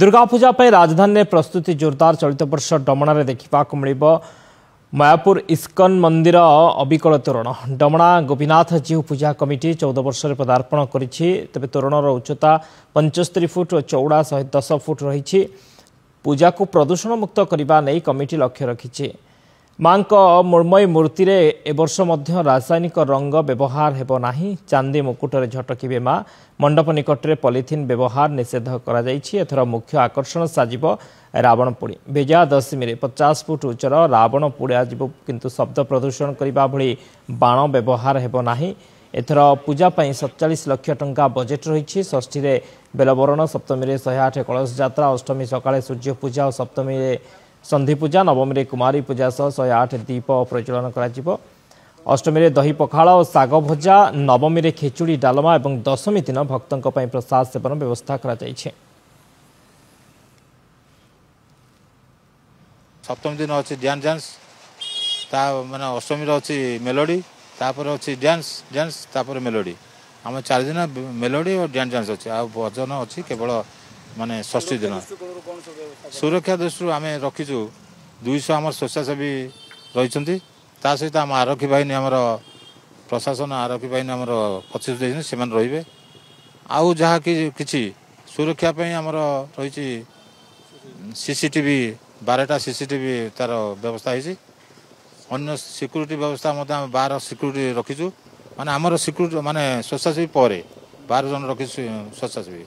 दुर्गापूजा पर राजधानी प्रस्तुति जोरदार। चलित वर्ष डमणारे देखा मिल मायापुर इस्कन मंदिर अबिकल तोरण। डमणा गोपीनाथ जीउ पूजा कमिटी 14 वर्ष में पदार्पण करें। तोरणर उच्चता 75 फुट और चौड़ा 110 फुट रही। पूजा को प्रदूषण मुक्त करने नहीं कमिटी लक्ष्य रखी। मांक मृण्मयी मूर्ति ए वर्ष मध्य रासायनिक रंग व्यवहार हेब नाही। चांदी मुकुटर झटकिबे माँ। मंडप निकट पलिथिन व्यवहार निषेध कर मुख्य आकर्षण साजिब रावण पोड़ी। विजयादशमी 50 फुट उच्चर रावण पोड़ा किंतु शब्द प्रदूषण करने भली बाण व्यवहार हेब नाही। एथर पूजा पर 47 लक्ष टंका बजेट रही। षष्ठी बेलबरण, सप्तमी 108 कलश यात्रा, अष्टमी सकाले सूर्य पूजा और सप्तमी सन्धि पूजा, नवमी कुमारी पूजा सह 108 दीप प्रज्वलन कर। अष्टमी दही पखाड़ और साग भजा, नवमी खेचुड़ी डालमा और दशमी दिन भक्तों प्रसाद सेवन व्यवस्था कर। सप्तमी दिन अच्छी डांस डांस, ता माने अष्टमी अच्छी मेलोडी, तापर अच्छी डांस डांस, तापर मेलोडी। आम 4 दिन मेलोडी और डांस डांस अच्छी, आ भजन अच्छी केवल माने षष्ठी दिन। सुरक्षा दृष्टि आम रखीचु 200 आम स्वेच्छासेवी रही, ता सहित आम आरक्षी बाहिनी, आमर प्रशासन आरक्षी बाहिनी आमर 25 ଦେଇଛନ୍ତି, ସେମାନେ ରହିବେ। ଆଉ ଯାହା କିଛି ସୁରକ୍ଷା ପାଇଁ ଆମର ରହିଛି ସିସିଟିଭି, 12ଟା ସିସିଟିଭି ତାର ବ୍ୟବସ୍ଥା ହେଇଛି। ଅନ୍ୟ ସିକ୍ୟୁରିଟି ବ୍ୟବସ୍ଥା ମଧ୍ୟ ଆମେ 12 ସିକ୍ୟୁରିଟି ରଖିଛୁ, ମାନେ ଆମର ସିକ୍ୟୁରିଟି ମାନେ ସ୍ୱେଚ୍ଛାସେବୀ ପରେ 12 ଜଣ ରଖିଛୁ ସ୍ୱେଚ୍ଛାସେବୀ।